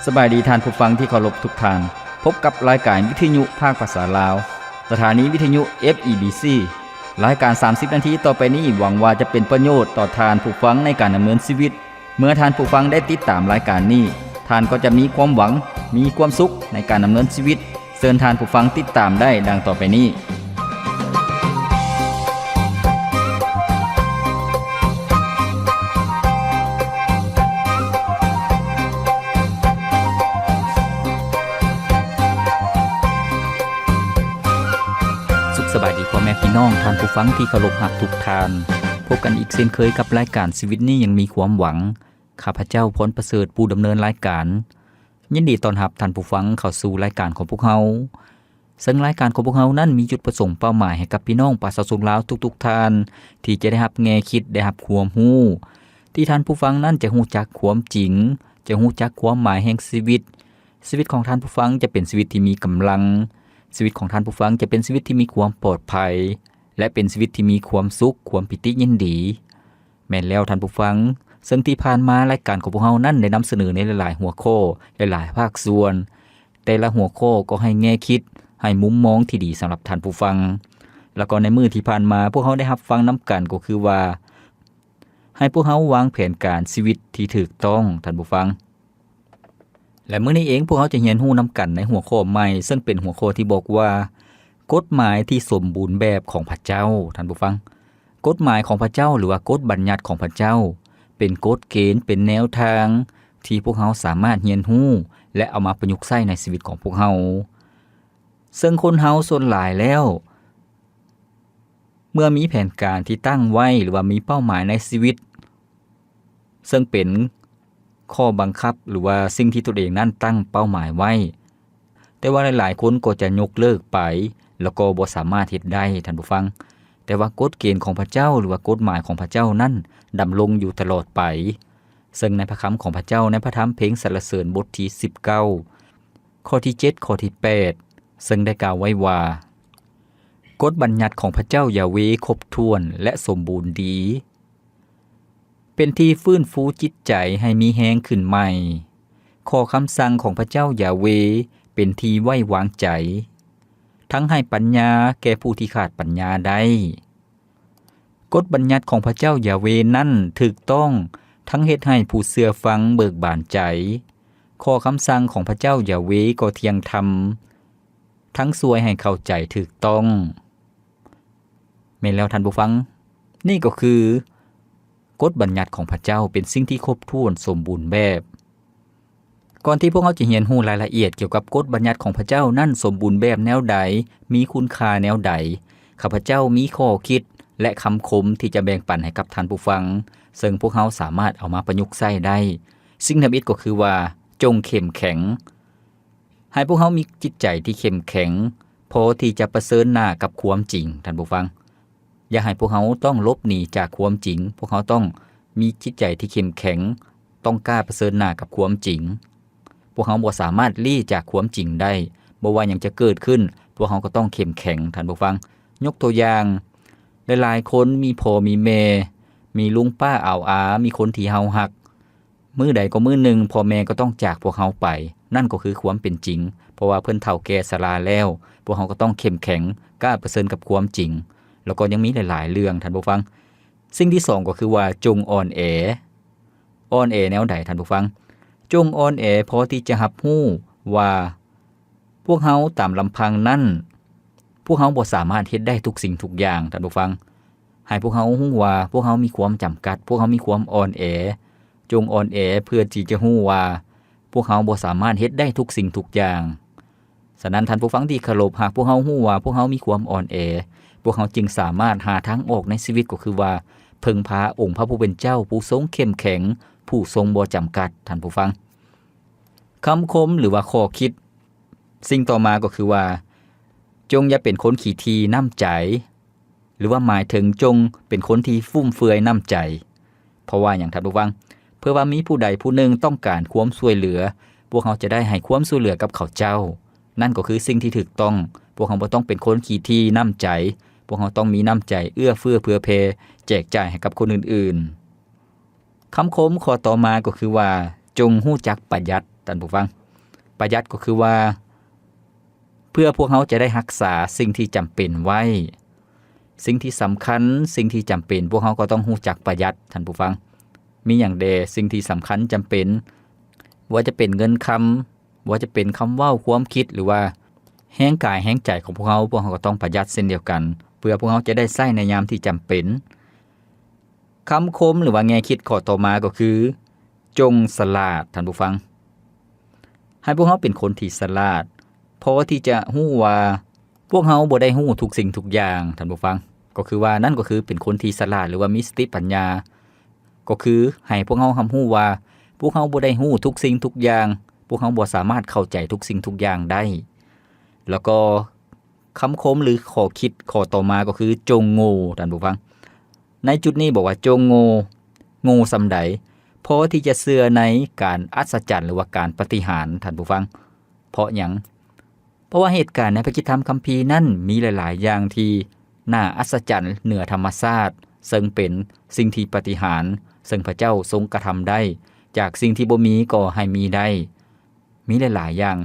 ສະບາຍດີທ່ານຜູ້ຟັງທີ່ເຄົາລົບທຸກທ່ານ. ພົບກັບລາຍການວິທະຍຸພາກພາສາລາວ, ສະຖານີວິທະຍຸ ເອັຟ ອີ ບີ ຊີ. ລາຍການສາມສິບນາທີຕໍ່ໄປນີ້ ຫວັງວ່າຈະເປັນປະໂຫຍດຕໍ່ທ່ານຜູ້ຟັງໃນການດຳເນີນຊີວິດ. ເມື່ອທ່ານຜູ້ຟັງໄດ້ຕິດຕາມລາຍການນີ້, ທ່ານກໍຈະມີຄວາມຫວັງ, ມີຄວາມສຸກໃນການດຳເນີນຊີວິດ. ເຊີນທ່ານຜູ້ຟັງຕິດຕາມໄດ້ດັ່ງຕໍ່ໄປນີ້. ສຸກສະບາຍດີພໍ່ແມ່ພີ່ນ້ອງ, ທ່ານຜູ້ຟັງທີ່ເຄົາລົບຮັກທຸກທ່ານ. ພົບກັນອີກເຊັ່ນເຄີຍກັບລາຍການຊີວິດນີ້ຍັງມີຄວາມຫວັງ. ຂ້າພະເຈົ້າ ພອນປະເສີດ ຜູ້ດຳເນີນລາຍການ. ຍິນດີຕ້ອນຮັບທ່ານຜູ້ຟັງເຂົ້າສູ່ລາຍການຂອງພວກເຮົາ. ເຊິ່ງລາຍການຂອງພວກເຮົານັ້ນມີຈຸດປະສົງເປົ້າໝາຍໃຫ້ກັບພີ່ນ້ອງປະຊາຊົນລາວທຸກໆທ່ານ ທີ່ຈະໄດ້ຮັບແງ່ຄິດ, ໄດ້ຮັບຄວາມຮູ້, ທີ່ທ່ານຜູ້ຟັງນັ້ນຈະຮູ້ຈັກຄວາມຈິງ, ຈະຮູ້ຈັກຄວາມໝາຍແຫ່ງຊີວິດ. ຊີວິດຂອງທ່ານຜູ້ຟັງຈະເປັນຊີວິດທີ່ມີກຳລັງ. ຊີວິດຂອງທ່ານຜູ້ຟັງຈະເປັນຊີວິດທີ່ມີຄວາມປອດໄພ ແລະ ເປັນຊີວິດທີ່ມີຄວາມສຸກ, ຄວາມປີຕິຍິນດີ. ແມ່ນແລ້ວທ່ານຜູ້ຟັງ, ເຊິ່ງທີ່ຜ່ານມາລາຍການຂອງພວກເຮົານັ້ນໄດ້ນຳສະເໜີໃນຫຼາຍໆຫົວຂໍ້, ຫຼາຍໆພາກສ່ວນ. ແຕ່ລະຫົວຂໍ້ກໍໃຫ້ແງ່ຄິດ, ໃຫ້ມຸມມອງທີ່ດີສຳລັບທ່ານຜູ້ຟັງ. ແລ້ວກໍໃນມື້ທີ່ຜ່ານມາພວກເຮົາໄດ້ຮັບຟັງນຳກັນກໍຄືວ່າ ໃຫ້ພວກເຮົາວາງແຜນການຊີວິດທີ່ຖືກຕ້ອງ, ທ່ານຜູ້ຟັງ. ແລະ ມື້ນີ້ເອງພວກເຮົາຈະຮຽນຮູ້ນຳກັນໃນຫົວຂໍ້ໃໝ່, ເຊິ່ງເປັນຫົວຂໍ້ທີ່ບອກວ່າ ກົດໝາຍທີ່ສົມບູນແບບຂອງພະເຈົ້າ, ທ່ານຜູ້ຟັງ. ກົດໝາຍຂອງພະເຈົ້າ ຫຼືວ່າກົດບັນຍັດຂອງພະເຈົ້າ ເປັນກົດເກນ, ເປັນແນວທາງທີ່ພວກເຮົາສາມາດຮຽນຮູ້ ແລະ ເອົາມາປະຍຸກໃຊ້ໃນຊີວິດຂອງພວກເຮົາ. ເຊິ່ງຄົນເຮົາສ່ວນຫຼາຍແລ້ວ ເມື່ອມີແຜນການທີ່ຕັ້ງໄວ້ ຫຼືວ່າມີເປົ້າໝາຍໃນຊີວິດ ເຊິ່ງເປັນຂໍ້ບັງຄັບ ຫຼືວ່າສິ່ງທີ່ຕົນເອງນັ້ນຕັ້ງເປົ້າໝາຍໄວ້, ແຕ່ວ່າຫຼາຍໆຄົນກໍຈະຍົກເລີກໄປ ແລ້ວກໍບໍ່ສາມາດເຮັດໄດ້, ທ່ານຜູ້ຟັງ. ແຕ່ວ່າກົດເກນຂອງພະເຈົ້າ ຫຼືວ່າກົດໝາຍຂອງພະເຈົ້ານັ້ນດຳລົງຢູ່ຕະຫຼອດໄປ. ເຊິ່ງໃນພະຄຳຂອງພະເຈົ້າ ໃນພະທຳເພງສັນລະເສີນບົດທີສິບເກົ້າ ຂໍ້ທີເຈັດ ຂໍ້ທີແປດ ເຊິ່ງໄດ້ກ່າວໄວ້ວ່າ ກົດບັນຍັດຂອງພະເຈົ້າຢາເວຄົບຖ້ວນ ແລະ ສົມບູນດີ, ເປັນທີ່ຟື້ນຟູຈິດໃຈໃຫ້ມີແຮງຂຶ້ນໃໝ່. ຂໍ້ຄຳສັ່ງຂອງພະເຈົ້າຢາເວເປັນທີ່ໄວ້ວາງໃຈ, ທັງໃຫ້ປັນຍາແກ່ຜູ້ທີ່ຂາດປັນຍາໄດ້. ກົດບັນຍັດຂອງພະເຈົ້າຢາເວນັ້ນຖືກຕ້ອງ, ທັງເຮັດໃຫ້ຜູ້ເຊື່ອຟັງເບີກບານໃຈ. ຂໍ້ຄຳສັ່ງຂອງພະເຈົ້າຢາເວກໍທ່ຽງທຳ, ທັງຊ່ວຍໃຫ້ເຂົ້າໃຈຖືກຕ້ອງ. ແມ່ນແລ້ວທ່ານຜູ້ຟັງ, ນີ້ກໍຄືກົດບັນຍັດຂອງພະເຈົ້າເປັນສິ່ງທີ່ຄົບຖ້ວນສົມບູນແບບ. ກ່ອນທີ່ພວກເຮົາຈະຮຽນຮູ້ລາຍລະອຽດກ່ຽວກັບກົດບັນຍັດຂອງພະເຈົ້ານັ້ນສົມບູນແບບແນວໃດ, ມີຄຸນຄ່າແນວໃດ, ຂ້າພະເຈົ້າມີຂໍ້ຄິດ ແລະ ຄຳຄົມທີ່ຈະແບ່ງປັນໃຫ້ກັບທ່ານຜູ້ຟັງ, ເຊິ່ງພວກເຮົາສາມາດເອົາມາປະຍຸກໃຊ້ໄດ້. ສິ່ງທຳອິດກໍຄືວ່າ, ຈົ່ງເຂັ້ມແຂງ. ໃຫ້ພວກເຮົາມີຈິດໃຈທີ່ເຂັ້ມແຂງ, ພໍທີ່ຈະປະເຊີນໜ້າກັບຄວາມຈິງ, ທ່ານຜູ້ຟັງ. ຢ່າໃຫ້ພວກເຮົາຕ້ອງຫຼົບໜີຈາກຄວາມຈິງ. ພວກເຮົາຕ້ອງມີຈິດໃຈທີ່ເຂັ້ມແຂງ, ຕ້ອງກ້າປະເຊີນໜ້າກັບຄວາມຈິງ. ພວກເຮົາບໍ່ສາມາດຫຼີ້ຈາກຄວາມຈິງໄດ້. ບໍ່ວ່າຫຍັງຈະເກີດຂຶ້ນ, ພວກເຮົາກໍຕ້ອງເຂັ້ມແຂງ, ທ່ານຜູ້ຟັງ. ຍົກຕົວຢ່າງ, ຫຼາຍໆຄົນມີພໍ່ມີແມ່, ມີລຸງປ້າອາວອາ, ມີຄົນທີ່ເຮົາຮັກ. ມື້ໃດກໍມື້ໜຶ່ງພໍ່ແມ່ກໍຕ້ອງຈາກພວກເຮົາໄປ. ນັ້ນກໍຄືຄວາມເປັນຈິງ. ເພາະວ່າເພິ່ນເຖົ້າແກ່ຊະລາແລ້ວ, ພວກເຮົາກໍຕ້ອງເຂັ້ມແຂງ, ກ້າປະເຊີນກັບຄວາມຈິງ. ແລ້ວກໍຍັງມີຫຼາຍໆເລື່ອງ, ທ່ານຜູ້ຟັງ. ສິ່ງທີສອງກໍຄືວ່າ ຈົ່ງອ່ອນແອ. ອ່ອນແອແນວໃດ, ທ່ານຜູ້ຟັງ? ຈົ່ງອ່ອນແອພໍທີ່ຈະຮັບຮູ້ວ່າ ພວກເຮົາຕາມລຳພັງນັ້ນ, ພວກເຮົາບໍ່ສາມາດເຮັດໄດ້ທຸກສິ່ງທຸກຢ່າງ, ທ່ານຜູ້ຟັງ. ໃຫ້ພວກເຮົາຮູ້ວ່າພວກເຮົາມີຄວາມຈຳກັດ, ພວກເຮົາມີຄວາມອ່ອນແອ. ຈົ່ງອ່ອນແອເພື່ອທີ່ຈະຮູ້ວ່າພວກເຮົາບໍ່ສາມາດເຮັດໄດ້ທຸກສິ່ງທຸກຢ່າງ. ສະນັ້ນ, ທ່ານຜູ້ຟັງທີ່ເຄົາລົບ, ຫາກພວກເຮົາຮູ້ວ່າພວກເຮົາມີຄວາມອ່ອນແອ, ພວກເຮົາຈຶ່ງສາມາດຫາທາງອອກໃນຊີວິດ, ກໍຄືວ່າເພິ່ງພາອົງພະຜູ້ເປັນເຈົ້າ, ຜູ້ຊົງເຂັ້ມແຂງ, ຜູ້ຊົງບໍ່ຈຳກັດ, ທ່ານຜູ້ຟັງ. ຄຳຄົມ ຫຼືວ່າຂໍ້ຄິດ. ສິ່ງຕໍ່ມາກໍຄືວ່າ, ຈົ່ງຢ່າເປັນຄົນຂີ້ຖີ່ນ້ຳໃຈ, ຫຼືວ່າໝາຍເຖິງຈົ່ງເປັນຄົນທີ່ຟຸມເຟືອຍນ້ຳໃຈ. ເພາະວ່າຫຍັງ, ທ່ານຜູ້ຟັງ? ເພື່ອວ່າມີຜູ້ໃດຜູ້ໜຶ່ງຕ້ອງການຄວາມຊ່ວຍເຫຼືອ, ພວກເຮົາຈະໄດ້ໃຫ້ຄວາມຊ່ວຍເຫຼືອກັບເຂົາເຈົ້າ. ນັ້ນກໍຄືສິ່ງທີ່ຖືກຕ້ອງ. ພວກເຮົາບໍ່ຕ້ອງເປັນຄົນຂີ້ຖີ່ນ້ຳໃຈ. ພວກເຮົາຕ້ອງມີນ້ຳໃຈເອື້ອເຟື້ອເຜື່ອແຜ່, ແຈກຈ່າຍໃຫ້ກັບຄົນອື່ນໆ. ຄຳຄົມຂໍ້ຕໍ່ມາກໍຄືວ່າ, ຈົ່ງຮູ້ຈັກປະຢັດ, ທ່ານຜູ້ຟັງ. ປະຢັດກໍຄືວ່າ ເພື່ອພວກເຮົາຈະໄດ້ຮັກສາສິ່ງທີ່ຈຳເປັນໄວ້ ສິ່ງທີ່ສຳຄັນ ສິ່ງທີ່ຈຳເປັນ ພວກເຮົາກໍຕ້ອງຮູ້ຈັກປະຢັດ ທ່ານຜູ້ຟັງ. ມີຫຍັງແດ່ສິ່ງທີ່ສຳຄັນຈຳເປັນ ບໍ່ວ່າຈະເປັນເງິນຄຳ ບໍ່ວ່າຈະເປັນຄຳເວົ້າ ຄວາມຄິດ ຫຼືວ່າແຮງກາຍແຮງໃຈຂອງພວກເຮົາ ພວກເຮົາກໍຕ້ອງປະຢັດເຊັ່ນດຽວກັນ ເພື່ອພວກເຮົາຈະໄດ້ໃຊ້ໃນຍາມທີ່ຈຳເປັນ. ຄຳຄົມ ຫຼືວ່າແງ່ຄິດຂໍ້ຕໍ່ມາກໍຄື ຈົ່ງສະຫຼາດ ທ່ານຜູ້ຟັງ. ໃຫ້ພວກເຮົາເປັນຄົນທີ່ສະຫຼາດ ພໍທີ່ຈະຮູ້ວ່າພວກເຮົາບໍ່ໄດ້ຮູ້ທຸກສິ່ງທຸກຢ່າງ ທ່ານຜູ້ຟັງ. ກໍຄືວ່ານັ້ນກໍຄືເປັນຄົນທີ່ສະຫຼາດ ຫຼືວ່າມີສະຕິປັນຍາ. ກໍຄືໃຫ້ພວກເຮົາຮັບຮູ້ວ່າ ພວກເຮົາບໍ່ໄດ້ຮູ້ທຸກສິ່ງທຸກຢ່າງ, ພວກເຮົາບໍ່ສາມາດເຂົ້າໃຈທຸກສິ່ງທຸກຢ່າງໄດ້. ແລ້ວກໍຄຳຄົມ ຫຼື ຂໍ້ຄິດຂໍ້ຕໍ່ມາກໍຄື ຈົ່ງໂງ່ ທ່ານຜູ້ຟັງ. ໃນຈຸດນີ້ບອກວ່າ ຈົ່ງໂງ່. ໂງ່ສ່ຳໃດ? ພໍທີ່ຈະເຊື່ອໃນການອັດສະຈັນ ຫຼືວ່າການປາຕິຫານ ທ່ານຜູ້ຟັງ. ເພາະຫຍັງ? ເພາະວ່າເຫດການໃນພະກິດທຳຄຳພີນັ້ນ ມີຫຼາຍໆຢ່າງທີ່ໜ້າອັດສະຈັນເໜືອທຳມະຊາດ, ເຊິ່ງເປັນສິ່ງທີ່ປາຕິຫານ, ເຊິ່ງພະເຈົ້າຊົງກະທຳໄດ້, ຈາກສິ່ງທີ່ບໍ່ມີກໍໃຫ້ມີໄດ້, ມີຫຼາຍໆຢ່າງ.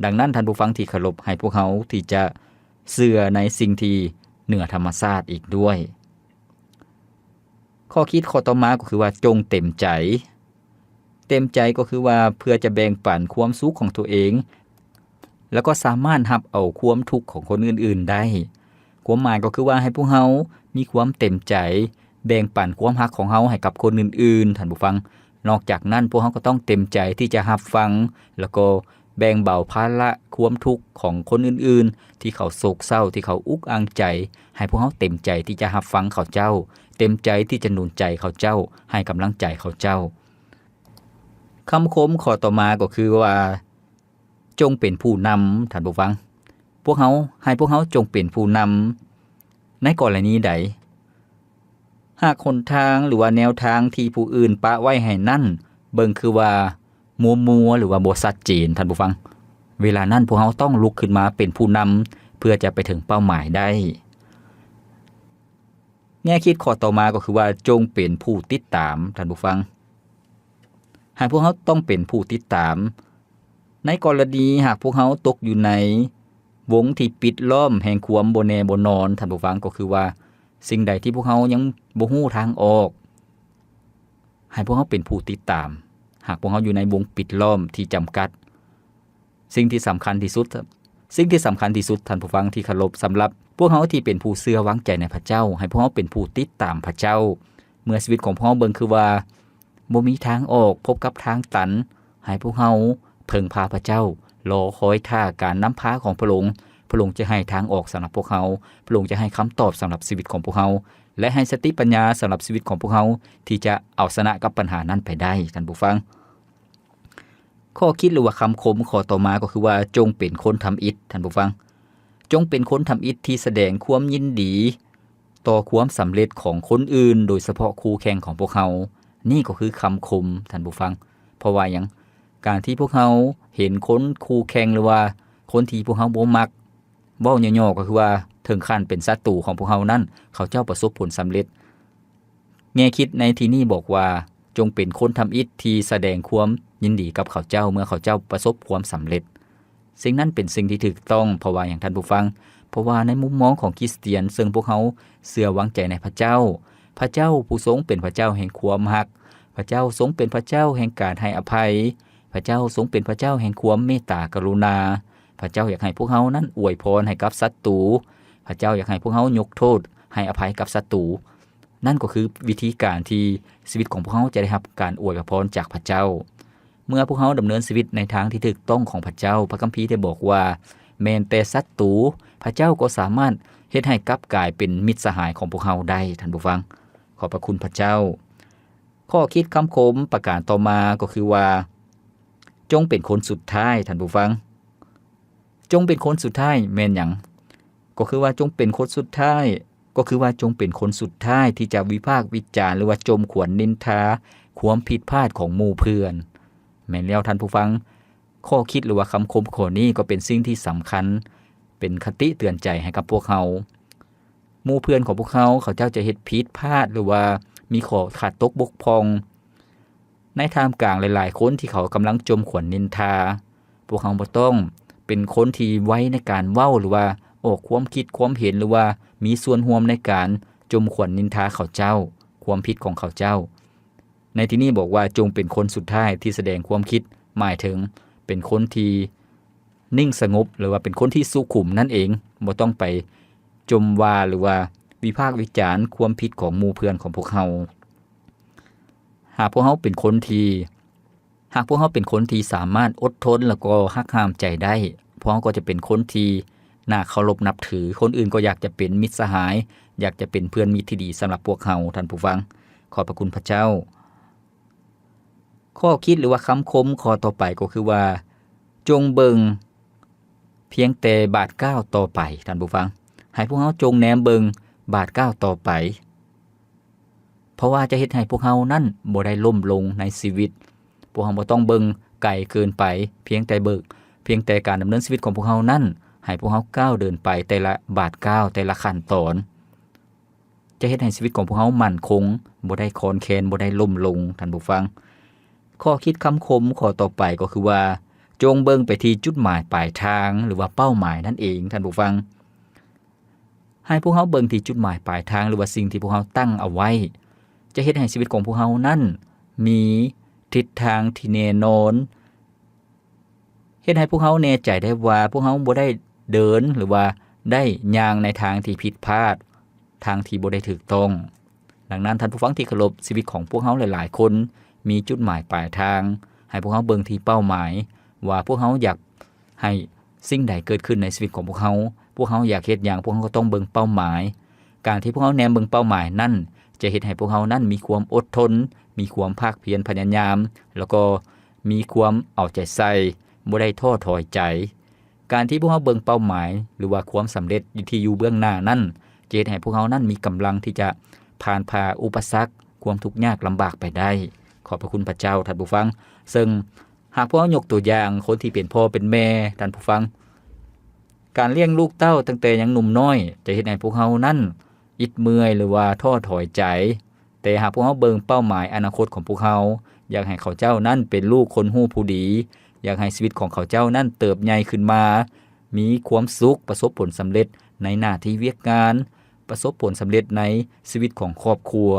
ດັ່ງນັ້ນ, ທ່ານຜູ້ຟັງທີ່ເຄົາລົບ, ໃຫ້ພວກເຮົາທີ່ຈະເຊື່ອໃນສິ່ງທີ່ເໜືອທຳມະຊາດອີກດ້ວຍ. ຂໍ້ຄິດຂໍ້ຕໍ່ມາກໍຄືວ່າ ຈົ່ງເຕັມໃຈ. ເຕັມໃຈກໍຄືວ່າເພື່ອຈະແບ່ງປັນຄວາມສຸກຂອງຕົວເອງ ແລ້ວກໍສາມາດຮັບເອົາຄວາມທຸກຂອງຄົນອື່ນໆໄດ້. ຄວາມໝາຍກໍຄືວ່າໃຫ້ພວກເຮົາມີຄວາມເຕັມໃຈ ແບ່ງປັນຄວາມຮັກຂອງເຮົາໃຫ້ກັບຄົນອື່ນໆ, ທ່ານຜູ້ຟັງ. ນອກຈາກນັ້ນ, ພວກເຮົາກໍຕ້ອງເຕັມໃຈທີ່ຈະຮັບຟັງ ແລ້ວກໍແບ່ງເບົາພາລະຄວາມທຸກຂອງຄົນອື່ນໆ ທີ່ເຂົາໂສກເສົ້າ, ທີ່ເຂົາອຸກອັ່ງໃຈ, ໃຫ້ພວກເຮົາເຕັມໃຈທີ່ຈະຮັບຟັງເຂົາເຈົ້າ, ເຕັມໃຈທີ່ຈະໜູນໃຈເຂົາເຈົ້າ, ໃຫ້ກຳລັງໃຈເຂົາເຈົ້າ. ຄຳຄົມຂໍ້ຕໍ່ມາກໍຄືວ່າ ຈົ່ງເປັນຜູ້ນຳ, ທ່ານຜູ້ຟັງ. ພວກເຮົາ, ໃຫ້ພວກເຮົາຈົ່ງເປັນຜູ້ນຳ. ໃນກໍລະນີໃດ? ຫາກຫົນທາງ ຫຼືວ່າແນວທາງທີ່ຜູ້ອື່ນປະໄວ້ໃຫ້ນັ້ນ ເບິ່ງຄືວ່າມົວໆ ຫຼືວ່າບໍ່ຊັດເຈນ, ທ່ານຜູ້ຟັງ. ເວລານັ້ນພວກເຮົາຕ້ອງລຸກຂຶ້ນມາເປັນຜູ້ນຳ ເພື່ອຈະໄປເຖິງເປົ້າໝາຍໄດ້. ແງ່ຄິດຂໍ້ຕໍ່ມາກໍຄືວ່າ ຈົ່ງເປັນຜູ້ຕິດຕາມ, ທ່ານຜູ້ຟັງ. ໃຫ້ພວກເຮົາຕ້ອງເປັນຜູ້ຕິດຕາມ. ໃນກໍລະນີຫາກພວກເຮົາຕົກຢູ່ໃນວົງທີ່ປິດລ້ອມແຫ່ງຄວາມບໍ່ແນ່ບໍ່ນອນ, ທ່ານຜູ້ຟັງ, ກໍຄືວ່າສິ່ງໃດທີ່ພວກເຮົາຍັງບໍ່ຮູ້ທາງອອກ, ໃຫ້ພວກເຮົາເປັນຜູ້ຕິດຕາມ. ຫາກພວກເຮົາຢູ່ໃນວົງປິດລ້ອມທີ່ຈຳກັດ, ສິ່ງທີ່ສຳຄັນທີ່ສຸດ, ສິ່ງທີ່ສຳຄັນທີ່ສຸດ, ທ່ານຜູ້ຟັງທີ່ເຄົາລົບ, ສຳລັບພວກເຮົາທີ່ເປັນຜູ້ເຊື່ອວາງໃຈໃນພະເຈົ້າ, ໃຫ້ພວກເຮົາເປັນຜູ້ຕິດຕາມພະເຈົ້າ. ເມື່ອຊີວິດຂອງພວກເຮົາເບິ່ງຄືວ່າ ບໍ່ມີທາງອອກ, ພົບກັບທາງຕັນ, ໃຫ້ພວກເຮົາເພິ່ງພາພະເຈົ້າ, ລໍຄອຍຖ້າການນຳພາຂອງພະອົງ. ພະອົງຈະໃຫ້ທາງອອກສຳລັບພວກເຮົາ, ພະອົງຈະໃຫ້ຄຳຕອບສຳລັບຊີວິດຂອງພວກເຮົາ ແລະ ໃຫ້ສະຕິປັນຍາສຳລັບຊີວິດຂອງພວກເຮົາ ທີ່ຈະເອົາຊະນະກັບບັນຫານັ້ນໄປໄດ້, ທ່ານຜູ້ຟັງ. ຂໍ້ຄິດ ຫຼືວ່າຄຳຄົມຂໍ້ຕໍ່ມາກໍຄືວ່າ ຈົ່ງເປັນຄົນທຳອິດ, ທ່ານຜູ້ຟັງ. ຈົ່ງເປັນຄົນທຳອິດທີ່ສະແດງຄວາມຍິນດີ ຕໍ່ຄວາມສຳເລັດຂອງຄົນອື່ນ, ໂດຍສະເພາະຄູ່ແຂ່ງຂອງພວກເຮົາ. ນີ້ກໍຄືຄຳຄົມ, ທ່ານຜູ້ຟັງ. ເພາະວ່າຫຍັງ? ການທີ່ພວກເຮົາເຫັນຄົນຄູ່ແຂ່ງ ຫຼືວ່າຄົນທີ່ພວກເຮົາບໍ່ມັກ, ເວົ້າຫຍໍ້ໆກໍຄືວ່າເຖິງຂັ້ນເປັນສັດຕູຂອງພວກເຮົານັ້ນ, ເຂົາເຈົ້າປະສົບຜົນສຳເລັດ. ແງ່ຄິດໃນທີ່ນີ້ບອກວ່າ, ຈົ່ງເປັນຄົນທຳອິດທີ່ສະແດງຄວາມຍິນດີກັບເຂົາເຈົ້າ ເມື່ອເຂົາເຈົ້າປະສົບຄວາມສຳເລັດ. ສິ່ງນັ້ນເປັນສິ່ງທີ່ຖືກຕ້ອງ. ເພາະວ່າຫຍັງ, ທ່ານຜູ້ຟັງ? ເພາະວ່າໃນມຸມມອງຂອງຄຣິສຕຽນ ເຊິ່ງພວກເຮົາເຊື່ອວາງໃຈໃນພະເຈົ້າ, ພະເຈົ້າຜູ້ຊົງເປັນພະເຈົ້າແຫ່ງຄວາມຮັກ, ພະເຈົ້າຊົງເປັນພະເຈົ້າແຫ່ງການໃຫ້ອະໄພ, ພະເຈົ້າຊົງເປັນພະເຈົ້າແຫ່ງຄວາມເມດຕາກະລຸນາ. ພະເຈົ້າຢາກໃຫ້ພວກເຮົານັ້ນອວຍພອນໃຫ້ກັບສັດຕູ, ພະເຈົ້າຢາກໃຫ້ພວກເຮົາຍົກໂທດໃຫ້ອະໄພກັບສັດຕູ. ນັ້ນກໍຄືວິທີການທີ່ຊີວິດຂອງພວກເຮົາຈະໄດ້ຮັບການອວຍພອນຈາກພະເຈົ້າ. ເມື່ອພວກເຮົາດຳເນີນຊີວິດໃນທາງທີ່ຖືກຕ້ອງຂອງພະເຈົ້າ, ພະຄຳພີໄດ້ບອກວ່າ ແມ່ນແຕ່ສັດຕູ, ພະເຈົ້າກໍສາມາດເຮັດໃຫ້ກັບກາຍເປັນມິດສະຫາຍຂອງພວກເຮົາໄດ້, ທ່ານຜູ້ຟັງ. ຂອບພະຄຸນພະເຈົ້າ. ຂໍ້ຄິດຄຳຄົມປະການຕໍ່ມາກໍຄືວ່າ ຈົ່ງເປັນຄົນສຸດທ້າຍ, ທ່ານຜູ້ຟັງ. ຈົ່ງເປັນຄົນສຸດທ້າຍແມ່ນຫຍັງ? ກໍຄືວ່າຈົ່ງເປັນຄົນສຸດທ້າຍ, ກໍຄືວ່າຈົ່ງເປັນຄົນສຸດທ້າຍທີ່ຈະວິພາກວິຈານ ຫຼືວ່າຈົ່ມຂວັນນິນທາຄວາມຜິດພາດຂອງໝູ່ເພື່ອນ. ແມ່ນແລ້ວທ່ານຜູ້ຟັງ, ຂໍ້ຄິດ ຫຼືວ່າຄຳຄົມຂໍ້ນີ້ກໍເປັນສິ່ງທີ່ສຳຄັນ, ເປັນຄະຕິເຕືອນໃຈໃຫ້ກັບພວກເຮົາ. ໝູ່ເພື່ອນຂອງພວກເຮົາ, ເຂົາເຈົ້າຈະເຮັດຜິດພາດ ຫຼືວ່າມີຂໍ້ຂາດຕົກບົກຜ່ອງ ໃນທ່າມກາງຫຼາຍໆຄົນທີ່ເຂົາກຳລັງຈົ່ມຂວັນນິນທາ. ພ ວກເຮົາບໍ່ຕ້ອງເປັນຄົນທີ່ໄວໃນການເວົ້າ ຫຼືວ່າອອກຄວາມຄິດຄວາມເຫັນ ຫຼືວ່າມີສ່ວນຮ່ວມໃນການຈົ່ມຂວັນນິນທາເຂົາເຈົ້າ, ຄວາມຜິດຂອງເຂົາເຈົ້າ. ໃນທີ່ນີ້ບອກວ່າ ຈົ່ງເປັນຄົນສຸດທ້າຍທີ່ສະແດງຄວາມຄິດ, ໝາຍເຖິງເປັນຄົນທີ່ ນິ່ງສະຫງົບ ຫຼືວ່າເປັນຄົນທີ່ສຸຂຸມນັ້ນເອງ, ບໍ່ຕ້ອງໄປຈົ່ມວ່າ ຫຼືວ່າວິພາກວິຈານຄວາມຜິດຂອງໝູ່ເພື່ອນຂອງພວກເຮົາ. ຫາກພວກເຮົາເປັນຄົນທີ່ ຫາກພວກເຮົາເປັນຄົນທີ່ສາມາດອົດທົນ ແລ້ວກໍຮັກຫ້າມໃຈໄດ້, ພວກເຮົາກໍຈະເປັນຄົນທີ່ໜ້າເຄົາລົບນັບຖື, ຄົນອື່ນກໍຢາກຈະເປັນມິດສະຫາຍ, ຢາກຈະເປັນເພື່ອນມິດທີ່ດີສຳລັບພວກເຮົາ, ທ່ານຜູ້ຟັງ. ຂອບພະຄຸນພະເຈົ້າ. ຂໍ້ຄິດ ຫຼືວ່າຄຳຄົມຂໍ້ຕໍ່ໄປກໍຄືວ່າ ຈົ່ງເບິ່ງພຽງແຕ່ບາດກ້າວຕໍ່ໄປ, ທ່ານຜູ້ຟັງ. ໃຫ້ພວກເຮົາຈົ່ງແນມເບິ່ງບາດກ້າວຕໍ່ໄປ, ເພາະວ່າຈະເຮັດໃຫ້ພວກເຮົານັ້ນບໍ່ໄດ້ລົ້ມລົງໃນຊີວິດ. ພວກເຮົາບໍ່ຕ້ອງເບິ່ງໄກເກີນໄປ, ພຽງແຕ່ເບິ່ງ, ພຽງແຕ່ການດຳເນີນຊີວິດຂອງພວກເຮົານັ້ນ, ໃຫ້ພວກເຮົາກ້າວເດີນໄປແຕ່ລະບາດກ້າວ, ແຕ່ລະຂັ້ນຕອນ. ຈະເຮັດໃຫ້ຊີວິດຂອງພວກເຮົາໝັ້ນຄົງ, ບໍ່ໄດ້ຄອນແຄນ, ບໍ່ໄດ້ລົ້ມລົງ, ທ່ານຜູ້ຟັງ. ຂໍ້ຄິດຄຳຄົມຂໍ້ຕໍ່ໄປກໍຄືວ່າ ຈົ່ງເບິ່ງໄປທີ່ຈຸດໝາຍປາຍທາງ ຫຼືວ່າເປົ້າໝາຍນັ້ນເອງ, ທ່ານຜູ້ຟັງ. ໃຫ້ພວກເຮົາເບິ່ງທີ່ຈຸດໝາຍປາຍທາງ ຫຼືວ່າສິ່ງທີ່ພວກເຮົາຕັ້ງເອົາໄວ້, ຈະເຮັດໃຫ້ຊີວິດຂອງພວກເຮົານັ້ນມີທິດທາງທີ່ແນ່ນອນ, ເຮັດໃຫ້ພວກເຮົາແນ່ໃຈໄດ້ວ່າ ພວກເຮົາບໍ່ໄດ້ເດີນ ຫຼືວ່າໄດ້ຍ່າງໃນທາງທີ່ຜິດພາດ, ທາງທີ່ບໍ່ໄດ້ຖືກຕ້ອງ. ດັ່ງນັ້ນ, ທ່ານຜູ້ຟັງທີ່ເຄົາລົບ, ຊີວິດຂອງພວກເຮົາຫຼາຍໆຄົນມີຈຸດໝາຍປາຍທາງ. ໃຫ້ພວກເຮົາເບິ່ງທີ່ເປົ້າໝາຍ ວ່າພວກເຮົາຢາກໃຫ້ສິ່ງໃດເກີດຂຶ້ນໃນຊີວິດຂອງພວກເຮົາ, ພວກເຮົາຢາກເຮັດຫຍັງ, ພວກເຮົາກໍຕ້ອງເບິ່ງເປົ້າໝາຍ. ການທີ່ພວກເຮົາແນມເບິ່ງເປົ້າໝາຍນັ້ນ ຈະເຮັດໃຫ້ພວກເຮົານັ້ນມີຄວາມອົດທົນ, ມີຄວາມພາກພຽນພະຍາຍາມ, ແລ້ວກໍ ມີຄວາມເອົາໃຈໃສ່, ບໍ່ໄດ້ທໍ້ຖອຍໃຈ. ການທີ່ພວກເຮົາເບິ່ງເປົ້າໝາຍ ຫຼືວ່າຄວາມສຳເລັດທີ່ຢູ່ເບື້ອງໜ້ານັ້ນ ຈະເຮັດໃຫ້ພວກເຮົານັ້ນມີກຳລັງທີ່ຈະຜ່ານຜ່າອຸປະສັກ, ຄວາມທຸກຍາກລຳບາກໄປໄດ້. ຂອບພະຄຸນພະເຈົ້າ, ທ່ານຜູ້ຟັງ. ເຊິ່ງຫາກພວກເຮົາຍົກຕົວຢ່າງຄົນທີ່ເປັນພໍ່ເປັນແມ່, ທ່ານຜູ້ຟັງ, ການລ້ຽງລູກເຕົ້າຕັ້ງແຕ່ຍັງໜຸ່ມນ້ອຍ ຈະເຮັດໃຫ້ພວກເຮົານັ້ນອິດເມື່ອຍ ຫຼືວ່າທໍ້ຖອຍໃຈ. ແຕ່ຫາກພວກເຮົາເບິ່ງເປົ້າໝາຍອະນາຄົດຂອງພວກເຮົາ, ຢາກໃຫ້ເຂົາເຈົ້ານັ້ນເປັນລູກຄົນຮູ້ຜູ້ດີ, ຢາກໃຫ້ຊີວິດຂອງເຂົາເຈົ້ານັ້ນເຕີບໃຫຍ່ຂຶ້ນມາ, ມີຄວາມສຸກ, ປະສົບຜົນສຳເລັດໃນໜ້າທີ່ວຽກງານ, ປະສົບຜົນສຳເລັດໃນຊີວິດຂອງຄອບຄົວ.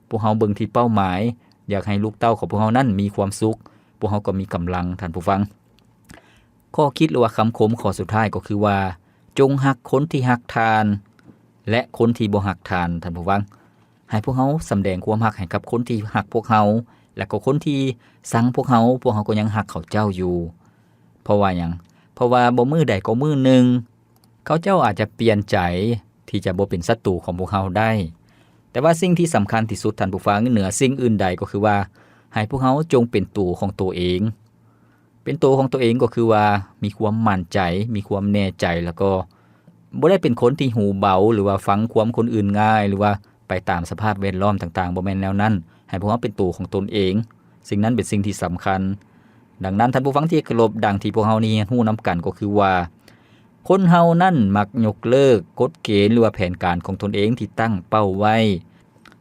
ພວກເຮົາເບິ່ງທີ່ເປົ້າໝາຍ, ຢາກໃຫ້ລູກເຕົ້າຂອງພວກເຮົານັ້ນມີຄວາມສຸກ, ພວກເຮົາກໍມີກຳລັງ, ທ່ານຜູ້ຟັງ. ຂໍ້ຄິດ ຫຼືວ່າຄຳຄົມຂໍ້ສຸດທ້າຍກໍຄືວ່າ, ຈົ່ງຮັກຄົນທີ່ຮັກທ່ານ ແລະ ຄົນທີ່ບໍ່ຮັກທ່ານ, ທ່ານຜູ້ຟັງ. ໃຫ້ພວກເຮົາສຳແດງຄວາມຮັກໃຫ້ກັບຄົນທີ່ຮັກພວກເຮົາ ແລະ ກໍຄົນທີ່ຊັງພວກເຮົາ, ພວກເຮົາກໍຍັງຮັກເຂົາເຈົ້າຢູ່. ເພາະວ່າຫຍັງ? ເພາະວ່າບໍ່ມື້ໃດກໍມື້ໜຶ່ງ ເຂົາເຈົ້າອາດຈະປ່ຽນໃຈທີ່ຈະບໍ່ເປັນສັດຕູຂອງພວກເຮົາໄດ້. ແຕ່ວ່າສິ່ງທີ່ສຳຄັນທີ່ສຸດ, ທ່ານຜູ້ຟັງ, ເໜືອສິ່ງອື່ນໃດກໍຄືວ່າ ໃຫ້ພວກເຮົາຈົ່ງເປັນໂຕຂອງໂຕເອງ. ເປັນໂຕຂອງໂຕເອງກໍຄືວ່າ ມີຄວາມໝັ້ນໃຈ, ມີຄວາມແນ່ໃຈ, ແລ້ວກໍບໍ່ໄດ້ເປັນຄົນທີ່ຫູເບົາ ຫຼືວ່າຟັງຄວາມຄົນອື່ນງ່າຍ ຫຼືວ່າໄປຕາມສະພາບແວດລ້ອມຕ່າງໆ, ບໍ່ແມ່ນແນວນັ້ນ. ໃຫ້ພວກເຮົາເປັນໂຕຂອງຕົນເອງ. ສິ່ງນັ້ນເປັນສິ່ງທີ່ສຳຄັນ. ດັ່ງນັ້ນ, ທ່ານຜູ້ຟັງທີ່ເຄົາລົບ, ດັ່ງທີ່ພວກເຮົາໄດ້ຮຽນຮູ້ນຳກັນກໍຄືວ່າ ຄົນເຮົານັ້ນມັກຍົກເລີກກົດເກນ ຫຼືວ່າແຜນການຂອງຕົນເອງທີ່ຕັ້ງເປົ້າໄວ້,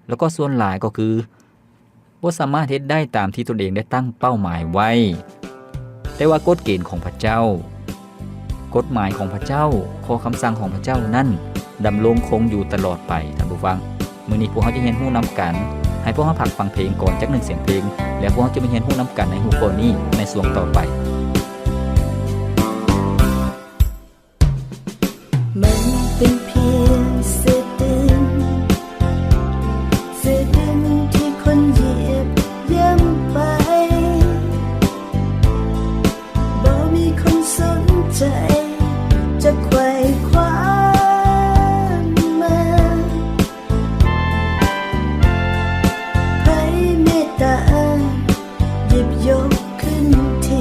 ແລ້ວກໍສ່ວນຫຼາຍກໍຄື ບໍ່ສາມາດເຮັດໄດ້ຕາມທີ່ຕົນເອງໄດ້ຕັ້ງເປົ້າໝາຍໄວ້. ແຕ່ວ່າກົດເກນຂອງພະເຈົ້າ, ກົດໝາຍຂອງພະເຈົ້າ, ຂໍ້ຄຳສັ່ງຂອງພະເຈົ້ານັ້ນ ດຳລົງຄົງຢູ່ຕະຫຼອດໄປ, ທ່ານຜູ້ຟັງ. ມື້ນີ້ພວກເຮົາຈະຮຽນຮູ້ນຳກັນ. ໃຫ້ພວກເຮົາພັກຟັງເພງກ່ອນຈັກໜຶ່ງສຽງເພງ, ແລ້ວພວກເຮົາຈະມາຮຽນຮູ້ນຳກັນໃນຫົວຂໍ້ນີ້ໃນຊ່ວງຕໍ່ໄປ. มันเป็นเพียงเศษดิน เศษดินที่คนเหยียบย่ำไป บ่มีคนสนใจจะไขว่คว้ามา ใครเมตตาหยิบยกขึ้นที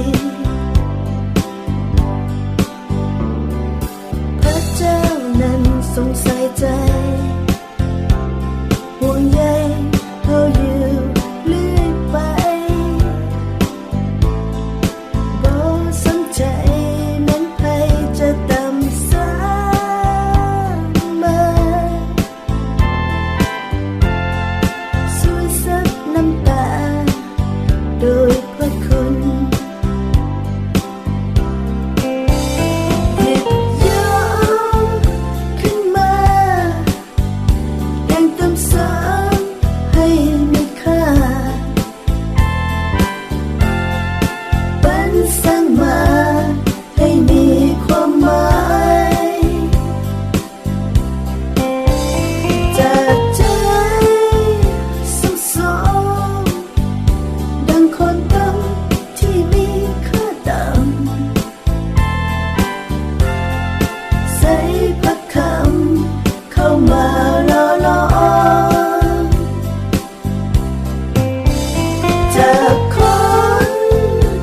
ຈາກຄົນ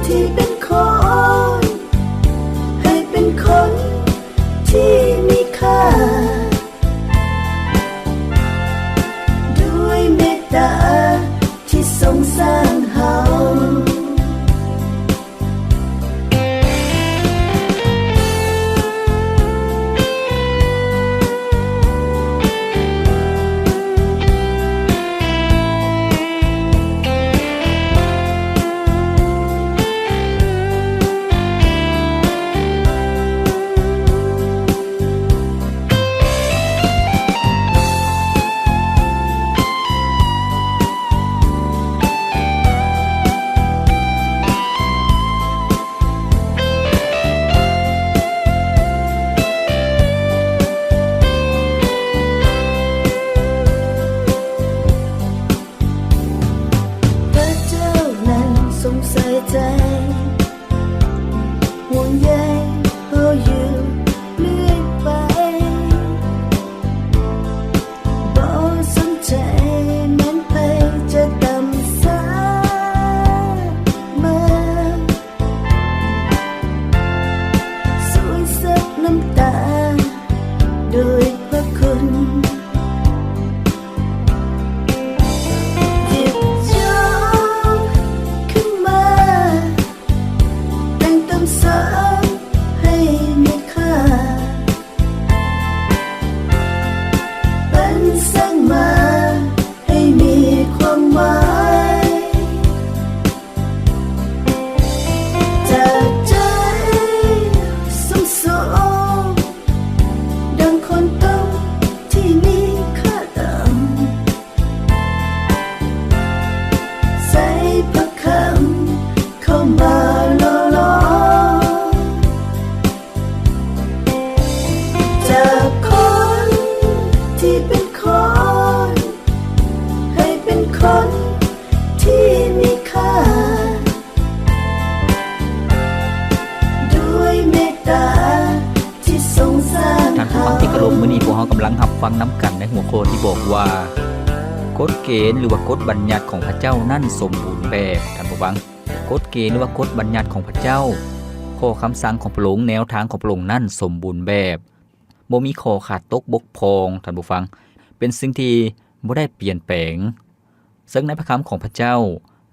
ທີ່ເປັນຄົນ ໃຫ້ເປັນຄົນທີ່ມີຄ່າ ດ້ວຍເມດຕາທີ່ຊົງສ້າງເຮົາ. ພະເຈົ້ານັ້ນຊົງໃສ່ໃຈ ຫ່ວງໃຍເຮົາຢູ່ເລື້ອຍໄປ ບໍ່ສົນໃຈແມ່ນໃຜຈະຕ່ຳຊາມາ ສວຍເຊັດນ້ຳຕາດ້ວຍພະຄຸນ ຢິບຍົກຂຶ້ນມາ ແຕ່ງຕັ້ງສານໃຫ້ມີຄ່າ ປັນສ້າງມາໃຫ້ມີຄວາມໝາຍ ຈາກໃຈຊຸມຊົມ ດັ່ງຄົນຕົກທີ່ມີຄ່າຕ່ຳ ໃສ່ພະຄຳເຂົ້າມາຫຼໍ່ຫຼອມ ຈາກຄົນທີ່ເປັນຄົນ ໃຫ້ເປັນຄົນທີ່ມີຄ່າ ດ້ວຍເມດຕາທີ່ຊົງສ້າງເຮົາ. ທ່ານຜູ້ຟັງທີ່ເຄົາລົບ, ມື້ນີ້ພວກເຮົາກຳລັງຮັບຟັງນຳກັນໃນຫົວຂໍ້ທີ່ບອກວ່າ ກົດເກນ ຫຼືວ່າກົດບັນຍັດຂອງພະເຈົ້ານັ້ນສົມບູນແບບ. ທ່ານຜູ້ຟັງ, ກົດເກນ ຫຼືວ່າກົດບັນຍັດຂອງພະເຈົ້າ, ຂໍ້ຄຳສັ່ງຂອງພະອົງ, ແນວທາງຂອງພະອົງນັ້ນສົມບູນແບບ. ບໍ່ມີຂໍ້ຂາດຕົກບົກຜ່ອງ, ທ່ານຜູ້ຟັງ, ເປັນສິ່ງທີ່ບໍ່ໄດ້ປ່ຽນແປງ. ເຊິ່ງໃນພະຄຳຂອງພະເຈົ້າ,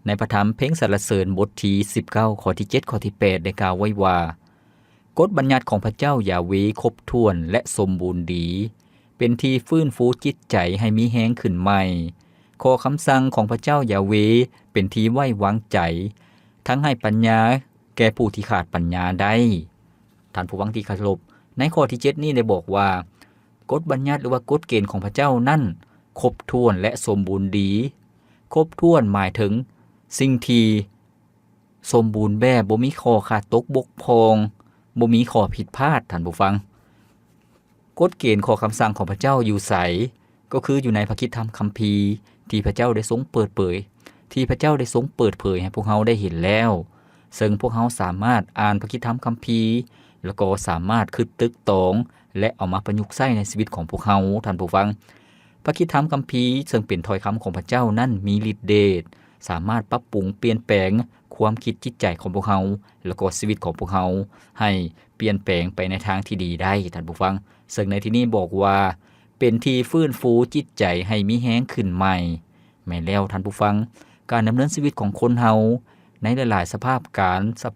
ໃນພະທຳເພງສັນລະເສີນບົດທີສິບເກົ້າ ຂໍ້ທີເຈັດ ຂໍ້ທີແປດ ໄດ້ກ່າວໄວ້ວ່າ, ກົດບັນຍັດຂອງພະເຈົ້າຢາເວຄົບຖ້ວນ ແລະ ສົມບູນດີ, ເປັນທີ່ຟື້ນຟູຈິດໃຈໃຫ້ມີແຮງຂຶ້ນໃໝ່. ຂໍ້ຄຳສັ່ງຂອງພະເຈົ້າຢາເວເປັນທີ່ໄວ້ວາງໃຈ, ທັງໃຫ້ປັນຍາແກ່ຜູ້ທີ່ຂາດປັນຍາໄດ້. ທ່ານຜູ້ຟັງທີ່ເຄົາລົບ, ໃນຂໍ້ທີເຈັດນີ້ໄດ້ບອກວ່າ ກົດບັນຍັດ ຫຼືວ່າກົດເກນຂອງພະເຈົ້ານັ້ນຄົບຖ້ວນ ແລະ ສົມບູນດີ. ຄົບຖ້ວນໝາຍເຖິງສິ່ງທີ່ສົມບູນແບບ, ບໍ່ມີຂໍ້ຂາດຕົກບົກຜ່ອງ, ບໍ່ມີຂໍ້ຜິດພາດ, ທ່ານຜູ້ຟັງ. ກົດເກນຂໍ້ຄຳສັ່ງຂອງພະເຈົ້າຢູ່ໃສ? ກໍຄືຢູ່ໃນພະຄຣິສຕະທຳຄຳພີທີ່ພະເຈົ້າໄດ້ຊົງເປີດເຜີຍ, ທີ່ພະເຈົ້າໄດ້ຊົງເປີດເຜີຍໃຫ້ພວກເຮົາໄດ້ເຫັນແລ້ວ. ເຊິ່ງພວກເຮົາສາມາດອ່ານພະຄຣິສຕະທຳຄຳພີ ແລ້ວກໍສາມາດຄິດຕຶກຕອງ ແລະ ເອົາມາປະຍຸກໃຊ້ໃນຊີວິດຂອງພວກເຮົາ, ທ່ານຜູ້ຟັງ. ພະຄຣິສຕະທຳຄຳພີເຊິ່ງເປັນຖ້ອຍຄຳຂອງພະເຈົ້ານັ້ນມີລິດເດດ, ສາມາດປັບປຸງປ່ຽນແປງຄວາມຄິດຈິດໃຈຂອງພວກເຮົາ ແລ້ວກໍຊີວິດຂອງພວກເຮົາໃຫ້ປ່ຽນແປງໄປໃນທາງທີ່ດີໄດ້, ທ່ານຜູ້ຟັງ. ເຊິ່ງໃນທີ່ນີ້ບອກວ່າ ເປັນທີ່ຟື້ນຟູຈິດໃຈໃຫ້ມີແຮງຂຶ້ນໃໝ່. ແມ່ນແລ້ວທ່ານຜູ້ຟັງ, ການດຳເນີນຊີວິດຂອງຄົນເຮົາໃນຫຼາຍໆສະພາບການ, ສະ,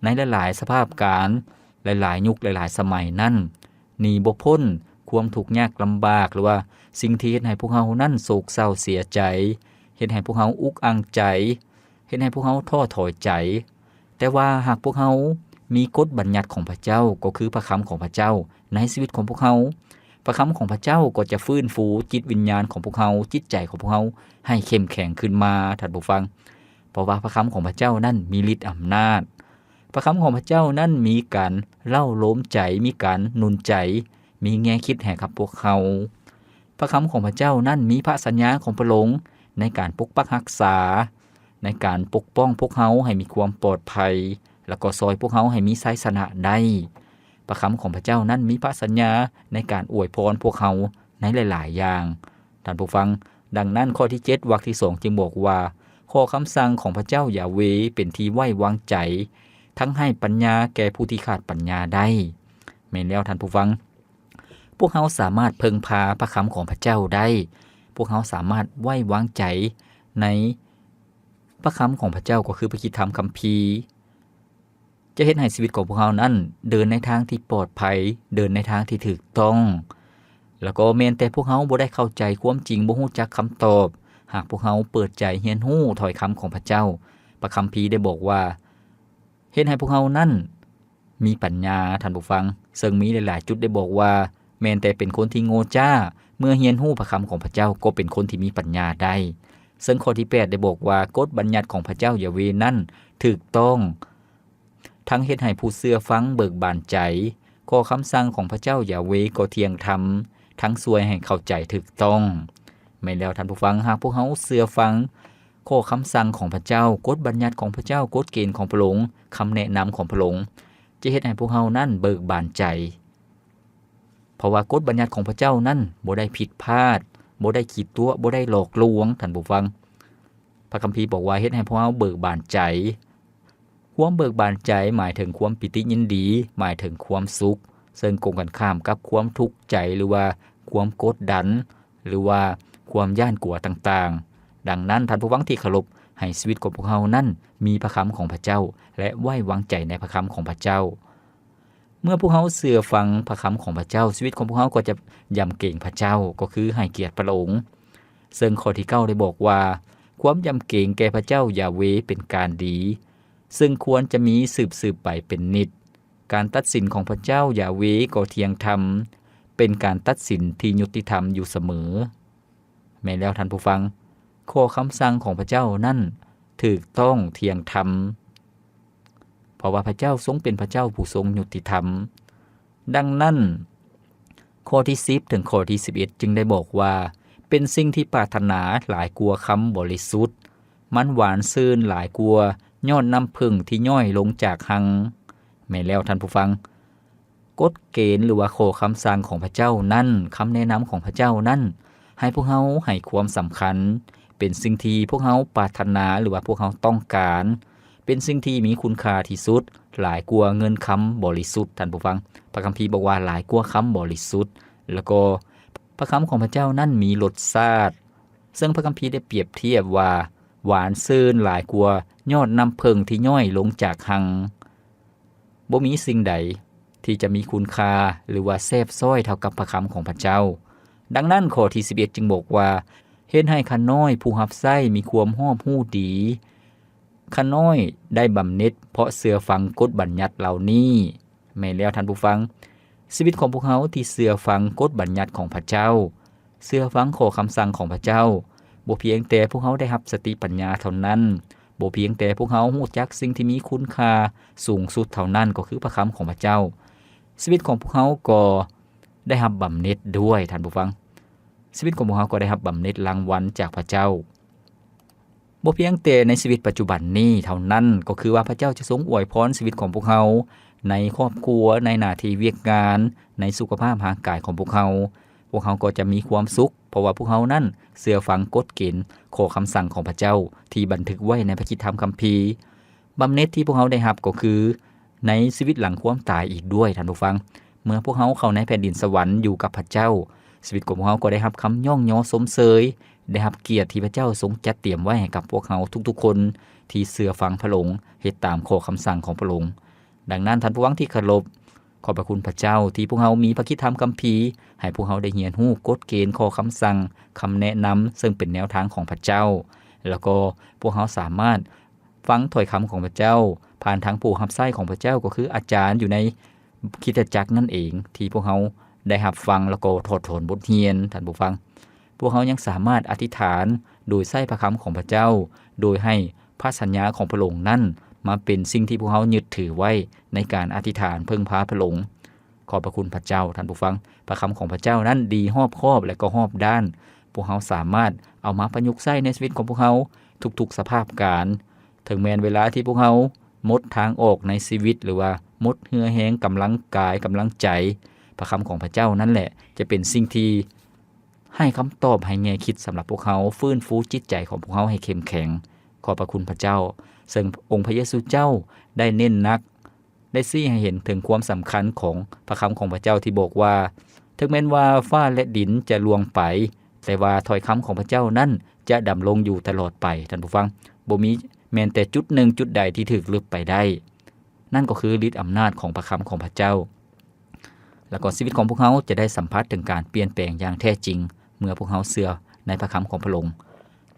ໃນຫຼາຍໆສະພາບການ, ຫຼາຍໆຍຸກ, ຫຼາຍໆສະໄໝນັ້ນ ໜີບໍ່ພົ້ນຄວາມທຸກຍາກລຳບາກ ຫຼືວ່າສິ່ງທີ່ເຮັດໃຫ້ພວກເຮົານັ້ນໂສກເສົ້າເສຍໃຈ, ເຮັດໃຫ້ພວກເຮົາອຸກອັ່ງໃຈ, ເຮັດໃຫ້ພວກເຮົາທໍ້ຖອຍໃຈ. ແຕ່ວ່າຫາກພວກເຮົາມີກົດບັນຍັດຂອງພະເຈົ້າ, ກໍຄືພະຄຳຂອງພະເຈົ້າໃນຊີວິດຂອງພວກເຮົາ, ພະຄຳຂອງພະເຈົ້າກໍຈະຟື້ນຟູຈິດວິນຍານຂອງພວກເຮົາ, ຈິດໃຈຂອງພວກເຮົາໃຫ້ເຂັ້ມແຂງຂຶ້ນມາ, ທ່ານຜູ້ຟັງ. ເພາະວ່າພະຄຳຂອງພະເຈົ້ານັ້ນມີລິດອຳນາດ. ພະຄຳຂອງພະເຈົ້ານັ້ນມີການເລົ້າໂລມໃຈ, ມີການໜູນໃຈ, ມີແງ່ຄິດໃຫ້ກັບພວກເຮົາ. ພະຄຳຂອງພະເຈົ້ານັ້ນມີພະສັນຍາຂອງພະອົງໃນການປົກປັກຮັກສາ, ໃນການປົກປ້ອງພວກເຮົາໃຫ້ມີຄວາມປອດໄພ, ແລ້ວກໍຊ່ອຍພວກເຮົາໃຫ້ມີໄຊຊະນະໄດ້. ພະຄຳຂອງພະເຈົ້ານັ້ນມີພະສັນຍາໃນການອວຍພອນພວກເຮົາໃນຫຼາຍໆຢ່າງ. ທ່ານຜູ້ຟັງ, ດັ່ງນັ້ນ ຂໍ້ທີເຈັດ ວັກທີສອງ ຈຶ່ງບອກວ່າ, ຂໍ້ຄຳສັ່ງຂອງພະເຈົ້າຢາເວເປັນທີ່ໄວ້ວາງໃຈ, ທັງໃຫ້ປັນຍາແກ່ຜູ້ທີ່ຂາດປັນຍາໄດ້. ແມ່ນແລ້ວທ່ານຜູ້ຟັງ, ພວກເຮົາສາມາດເພິ່ງພາພະຄຳຂອງພະເຈົ້າໄດ້. ພວກເຮົາສາມາດໄວ້ວາງໃຈໃນພະຄຳຂອງພະເຈົ້າ, ກໍຄືພະຄຣິສຕະທຳຄຳພີ. ຈະເຮັດໃຫ້ຊີວິດຂອງພວກເຮົານັ້ນເດີນໃນທາງທີ່ປອດໄພ, ເດີນໃນທາງທີ່ຖືກຕ້ອງ. ແລ້ວກໍແມ່ນແຕ່ພວກເຮົາບໍ່ໄດ້ເຂົ້າໃຈຄວາມຈິງ, ບໍ່ຮູ້ຈັກຄຳຕອບ, ຫາກພວກເຮົາເປີດໃຈຮຽນຮູ້ຖ້ອຍຄຳຂອງພະເຈົ້າ, ພະຄຳພີໄດ້ບອກວ່າ ເຮັດໃຫ້ພວກເຮົານັ້ນມີປັນຍາ, ທ່ານຜູ້ຟັງ, ເຊິ່ງມີຫຼາຍໆຈຸດໄດ້ບອກວ່າ ແມ່ນແຕ່ເປັນຄົນທີ່ໂງ່ຈ້າ, ເມື່ອຮຽນຮູ້ພະຄຳຂອງພະເຈົ້າ ກໍເປັນຄົນທີ່ມີປັນຍາໄດ້. ເຊິ່ງຂໍ້ທີແປດໄດ້ບອກວ່າ ກົດບັນຍັດຂອງພະເຈົ້າຢາເວນັ້ນຖືກຕ້ອງ, ທັງເຮັດໃຫ້ຜູ້ເຊື່ອຟັງເບີກບານໃຈ. ຂໍ້ຄຳສັ່ງຂອງພະເຈົ້າຢາເວກໍທ່ຽງທຳ, ທັງຊ່ວຍໃຫ້ເຂົ້າໃຈຖືກຕ້ອງ. ແມ່ນແລ້ວທ່ານຜູ້ຟັງ, ຫາກພວກເຮົາເຊື່ອຟັງຂໍ້ຄຳສັ່ງຂອງພະເຈົ້າ, ກົດບັນຍັດຂອງພະເຈົ້າ, ກົດເກນຂອງພະອົງ, ຄຳແນະນຳຂອງພະອົງ, ຈະເຮັດໃຫ້ພວກເຮົານັ້ນເບີກບານໃຈ. ເພາະວ່າກົດບັນຍັດຂອງພະເຈົ້ານັ້ນບໍ່ໄດ້ຜິດພາດ, ບໍ່ໄດ້ຂີ້ຕົວະ, ບໍ່ໄດ້ຫຼອກລວງ, ທ່ານຜູ້ຟັງ. ພະຄຳພີບອກວ່າເຮັດໃຫ້ພວກເຮົາເບີກບານໃຈ. ຄວາມເບີກບານໃຈໝາຍເຖິງຄວາມປີຕິຍິນດີ, ໝາຍເຖິງຄວາມສຸກ, ເຊິ່ງກົງກັນຂ້າມກັບຄວາມທຸກໃຈ ຫຼືວ່າຄວາມກົດດັນ ຫຼືວ່າຄວາມຢ້ານກົວຕ່າງໆ. ດັ່ງນັ້ນ, ທ່ານຜູ້ຟັງທີ່ເຄົາລົບ, ໃຫ້ຊີວິດຂອງພວກເຮົານັ້ນມີພະຄຳຂອງພະເຈົ້າ ແລະ ໄວ້ວາງໃຈໃນພະຄຳຂອງພະເຈົ້າ. ເມື່ອພວກເຮົາເຊື່ອຟັງພະຄຳຂອງພະເຈົ້າ, ຊີວິດຂອງພວກເຮົາກໍຈະຢຳເກງພະເຈົ້າ, ກໍຄືໃຫ້ກຽດພະອົງ. ເຊິ່ງຂໍ້ທີເກົ້າໄດ້ບອກວ່າ ຄວາມຢຳເກງແກ່ພະເຈົ້າຢາເວເປັນການດີ, ເຊິ່ງຄວນຈະມີສືບໆໄປເປັນນິດ. ການຕັດສິນຂອງພະເຈົ້າຢາເວກໍທ່ຽງທຳ, ເປັນການຕັດສິນທີ່ຍຸຕິທຳຢູ່ສະເໝີ. ແມ່ນແລ້ວທ່ານຜູ້ຟັງ, ຂໍ້ຄຳສັ່ງຂອງພະເຈົ້ານັ້ນຖືກຕ້ອງທ່ຽງທຳ, ເພາະວ່າພະເຈົ້າຊົງເປັນພະເຈົ້າຜູ້ຊົງຍຸຕິທຳ. ດັ່ງນັ້ນ, ຂໍ້ທີສິບເຖິງຂໍ້ທີສິບເອັດຈຶ່ງໄດ້ບອກວ່າ ເປັນສິ່ງທີ່ປາດຖະໜາຫຼາຍກວ່າຄຳບໍລິສຸດ, ມັນຫວານຊື່ນຫຼາຍກວ່າຍອດນ້ຳເຜິ້ງທີ່ຍ້ອຍລົງຈາກຮັງ. ແມ່ນແລ້ວທ່ານຜູ້ຟັງ, ກົດເກນ ຫຼືວ່າຂໍ້ຄຳສັ່ງຂອງພະເຈົ້ານັ້ນ, ຄຳແນະນຳຂອງພະເຈົ້ານັ້ນ, ໃຫ້ພວກເຮົາໃຫ້ຄວາມສຳຄັນ, ເປັນສິ່ງທີ່ພວກເຮົາປາດຖະໜາ ຫຼືວ່າພວກເຮົາຕ້ອງການ, ເປັນສິ່ງທີ່ມີຄຸນຄ່າທີ່ສຸດ, ຫຼາຍກວ່າເງິນຄຳບໍລິສຸດ, ທ່ານຜູ້ຟັງ. ພະຄຳພີບອກວ່າຫຼາຍກວ່າຄຳບໍລິສຸດ, ແລ້ວກໍພະຄຳຂອງພະເຈົ້ານັ້ນມີລົດຊາດ, ເຊິ່ງພະຄຳພີໄດ້ປຽບທຽບວ່າ ຫວານຊື່ນຫຼາຍກວ່າຍອດນ້ຳເຜິ້ງທີ່ຍ້ອຍລົງຈາກຮັງ. ບໍ່ມີສິ່ງໃດທີ່ຈະມີຄຸນຄ່າ ຫຼືວ່າແຊບຊ້ອຍເທົ່າກັບພະຄຳຂອງພະເຈົ້າ. ດັ່ງນັ້ນ, ຂໍ້ທີສິບເອັດຈຶ່ງບອກວ່າ ເຮັດໃຫ້ຂ້ານ້ອຍຜູ້ຮັບໃຊ້ມີຄວາມຮອບຮູ້ດີ, ຂ້ານ້ອຍໄດ້ບຳເໜັດເພາະເຊື່ອຟັງກົດບັນຍັດເຫຼົ່ານີ້. ແມ່ນແລ້ວທ່ານຜູ້ຟັງ, ຊີວິດຂອງພວກເຮົາທີ່ເຊື່ອຟັງກົດບັນຍັດຂອງພະເຈົ້າ, ເຊື່ອຟັງຂໍ້ຄຳສັ່ງຂອງພະເຈົ້າ, ບໍ່ພຽງແຕ່ພວກເຮົາໄດ້ຮັບສະຕິປັນຍາເທົ່ານັ້ນ, ບໍ່ພຽງແຕ່ພວກເຮົາຮູ້ຈັກສິ່ງທີ່ມີຄຸນຄ່າສູງສຸດເທົ່ານັ້ນ, ກໍຄືພະຄຳຂອງພະເຈົ້າ, ຊີວິດຂອງພວກເຮົາກໍໄດ້ຮັບບຳເໜັດດ້ວຍ, ທ່ານຜູ້ຟັງ. ຊີວິດຂອງພວກເຮົາກໍໄດ້ຮັບບຳເໜັດລາງວັນຈາກພະເຈົ້າ. ບໍ່ພຽງແຕ່ໃນຊີວິດປັດຈຸບັນນີ້ເທົ່ານັ້ນ, ກໍຄືວ່າພະເຈົ້າຈະຊົງອວຍພອນຊີວິດຂອງພວກເຮົາ, ໃນຄອບຄົວ, ໃນໜ້າທີ່ວຽກງານ, ໃນສຸຂະພາບຮ່າງກາຍຂອງພວກເຮົາ. ພວກເຮົາກໍຈະມີຄວາມສຸກ, ເພາະວ່າພວກເຮົານັ້ນເຊື່ອຟັງກົດເກນ, ຂໍ້ຄຳສັ່ງຂອງພະເຈົ້າທີ່ບັນທຶກໄວ້ໃນພະຄຣິສຕະທຳຄຳພີ. ບຳເໜັດທີ່ພວກເຮົາໄດ້ຮັບກໍຄື ໃນຊີວິດຫຼັງຄວາມຕາຍອີກດ້ວຍ, ທ່ານຜູ້ຟັງ. ເມື່ອພວກເຮົາເຂົ້າໃນແຜ່ນດິນສະຫວັນຢູ່ກັບພະເຈົ້າ, ຊີວິດຂອງພວກເຮົາກໍໄດ້ຮັບຄຳຍ້ອງຍໍຊົມເຊີຍ, ໄດ້ຮັບກຽດທີ່ພະເຈົ້າຊົງຈັດຕຽມໄວ້ໃຫ້ກັບພວກເຮົາທຸກໆຄົນທີ່ເຊື່ອຟັງພະອົງ, ເຮັດຕາມຂໍ້ຄຳສັ່ງຂອງພະອົງ. ດັ່ງນັ້ນ, ທ່ານຜູ້ຟັງທີ່ເຄົາລົບ, ຂອບພະຄຸນພະເຈົ້າທີ່ພວກເຮົາມີພະຄຣິສຕະທຳຄຳພີ, ໃຫ້ພວກເຮົາໄດ້ຮຽນຮູ້ກົດເກນ, ຂໍ້ຄຳສັ່ງ, ຄຳແນະນຳ, ເຊິ່ງເປັນແນວທາງຂອງພະເຈົ້າ, ແລ້ວກໍພວກເຮົາສາມາດ ຟັງຖ້ອຍຄຳຂອງພະເຈົ້າ ຜ່ານທາງຜູ້ຮັບໃຊ້ຂອງພະເຈົ້າ, ກໍຄືອາຈານຢູ່ໃນຄຣິສຕະຈັກນັ້ນເອງ ທີ່ພວກເຮົາໄດ້ຮັບຟັງ ແລ້ວກໍຖອດຖອນບົດຮຽນ. ທ່ານຜູ້ຟັງ, ພວກເຮົາຍັງສາມາດອະທິຖານໂດຍໃຊ້ພະຄຳຂອງພະເຈົ້າ, ໂດຍໃຫ້ພະສັນຍາຂອງພະອົງນັ້ນມາເປັນສິ່ງທີ່ພວກເຮົາຍຶດຖືໄວ້ໃນການອະທິຖານເພິ່ງພາພະອົງ. ຂອບພະຄຸນພະເຈົ້າ, ທ່ານຜູ້ຟັງ, ພະຄຳຂອງພະເຈົ້ານັ້ນດີຮອບຄອບ ແລະ ກໍຮອບດ້ານ. ພວກເຮົາສາມາດເອົາມາປະຍຸກໃຊ້ໃນຊີວິດຂອງພວກເຮົາທຸກໆສະພາບການ. ເຖິງແມ່ນເວລາທີ່ພວກເຮົາໝົດທາງອອກໃນຊີວິດ ຫຼືວ່າໝົດເຫື່ອແຮງ, ກຳລັງກາຍ, ກຳລັງໃຈ, ພະຄຳຂອງພະເຈົ້ານັ້ນແຫຼະ ຈະເປັນສິ່ງທີ່ໃຫ້ຄຳຕອບ, ໃຫ້ແງ່ຄິດສຳລັບພວກເຮົາ, ຟື້ນຟູຈິດໃຈຂອງພວກເຮົາໃຫ້ເຂັ້ມແຂງ. ຂອບພະຄຸນພະເຈົ້າ, ເຊິ່ງອົງພະເຢຊູເຈົ້າໄດ້ເນັ້ນໜັກ ໄດ້ຊີ້ໃຫ້ເຫັນເຖິງຄວາມສຳຄັນຂອງພະຄຳຂອງພະເຈົ້າທີ່ບອກວ່າ ເຖິງແມ່ນວ່າຟ້າ ແລະ ດິນຈະລ່ວງໄປ, ແຕ່ວ່າຖ້ອຍຄຳຂອງພະເຈົ້ານັ້ນຈະດຳລົງຢູ່ຕະຫຼອດໄປ. ທ່ານຜູ້ຟັງ, ບໍ່ມີແມ່ນແຕ່ຈຸດໜຶ່ງຈຸດໃດທີ່ຖືກລຶບໄປໄດ້. ນັ້ນກໍຄືລິດອຳນາດຂອງພະຄຳຂອງພະເຈົ້າ. ແລ້ວກໍຊີວິດຂອງພວກເຮົາຈະໄດ້ສຳຜັດເຖິງການປ່ຽນແປງຢ່າງແທ້ຈິງ ເມື່ອພວກເຮົາເຊື່ອໃນພະຄຳຂອງພະອົງ.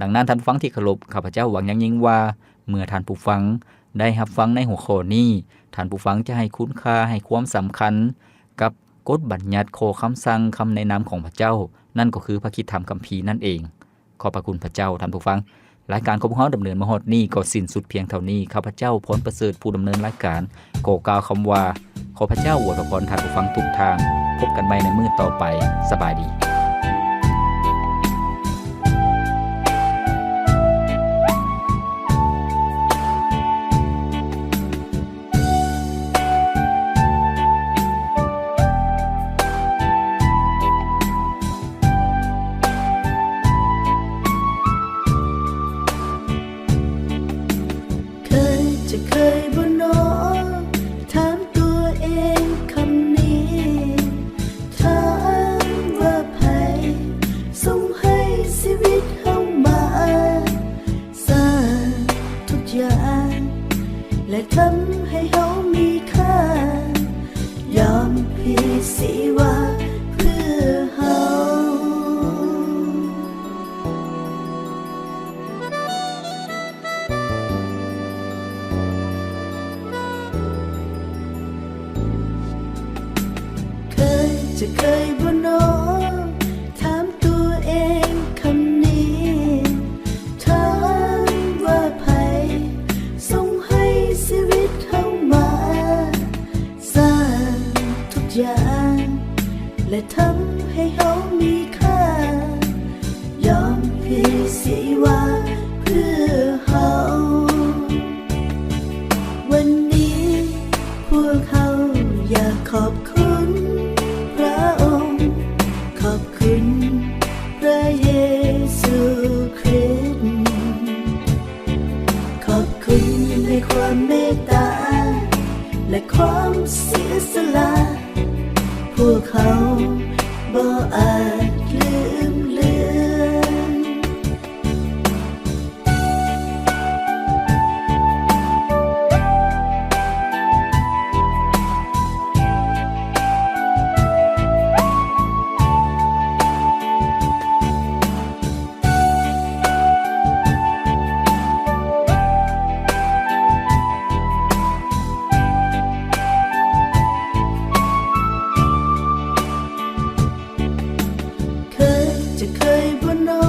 ດັ່ງນັ້ນ, ທ່ານຜູ້ຟັງທີ່ເຄົາລົບ, ຂ້າພະເຈົ້າຫວັງຢ່າງຍິ່ງວ່າ ເມື່ອທ່ານຜູ້ຟັງໄດ້ຮັບຟັງໃນຫົວຂໍ້ນີ້, ທ່ານຜູ້ຟັງຈະໃຫ້ຄຸນຄ່າ, ໃຫ້ຄວາມສຳຄັນກັບກົດບັນຍັດ, ຂໍ້ຄຳສັ່ງ, ຄຳແນະນຳຂອງພະເຈົ້າ, ນັ້ນກໍຄືພະຄຣິສຕະທຳຄຳພີນັ້ນເອງ. ຂອບພະຄຸນພະເຈົ້າ. ທ່ານຜູ້ຟັງ, ລາຍການຂອງພວກເຮົາດຳເນີນມາຮອດນີ້ກໍສິ້ນສຸດພຽງເທົ່ານີ້. ຂ້າພະເຈົ້າ ພອນປະເສີດ ຜູ້ດຳເນີນລາຍການ ຂໍກ່າວຄຳວ່າ ຂໍພະເຈົ້າອວຍພະພອນທ່ານຜູ້ຟັງທຸກທ່ານ. ພົບກັນໃໝ່ໃນມື້ຕໍ່ໄປ. ສະບາຍດີ. ເຄີຍ ຈະເຄີຍບໍ່ນໍ ຖາມຕົວເອງຄຳນີ້ ຖາມວ່າໃຜ ສົ່ງໃຫ້ຊີວິດເຮົາມາ ສ້າງທຸກຢ່າງ ແລະ ທຳໃຫ້ເຮົາມີຄ່າ ຍອມພລີຊີວາເພື່ອເຮົາ. ເຄີຍ ຈະເຄີຍບໍ່ນໍ ຖາມຕົວເອງຄຳນີ້ ຖາມວ່າໃຜ ສົ່ງໃຫ້ຊີວິດເຮົາມາ ສ້າງທຸກຢ່າງ ແລະ ທຳໃຫ້ເຮົາມີຄ່າ ຍອມພລີຊີວາເພື່ອເຮົາ. ວັນນີ້ພວກເຮົາຢາກຂອບຄຸນພຣະອົງ, ຂອບຄຸນພຣະເຢຊູຄຣິດ, ຂອບຄຸນໃນຄວາມເມດຕາ ແລະ ຄວາມເສຍສະຫຼະ. ພວກເຮົາບໍ່ອາດລືມເລືອນ. ເຄີຍ ຈະເຄີຍບໍ່ນໍ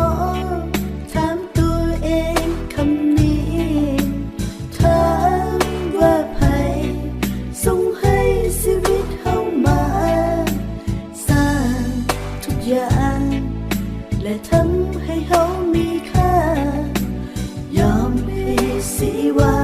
ຖາມຕົວເອງຄຳນີ້ ຖາມວ່າໃຜ ສົ່ງໃຫ້ຊີວິດເຮົາມາ ສ້າງທຸກຢ່າງ ແລະ ທຳໃຫ້ເຮົາມີຄ່າ ຍອມພລີຊີວາ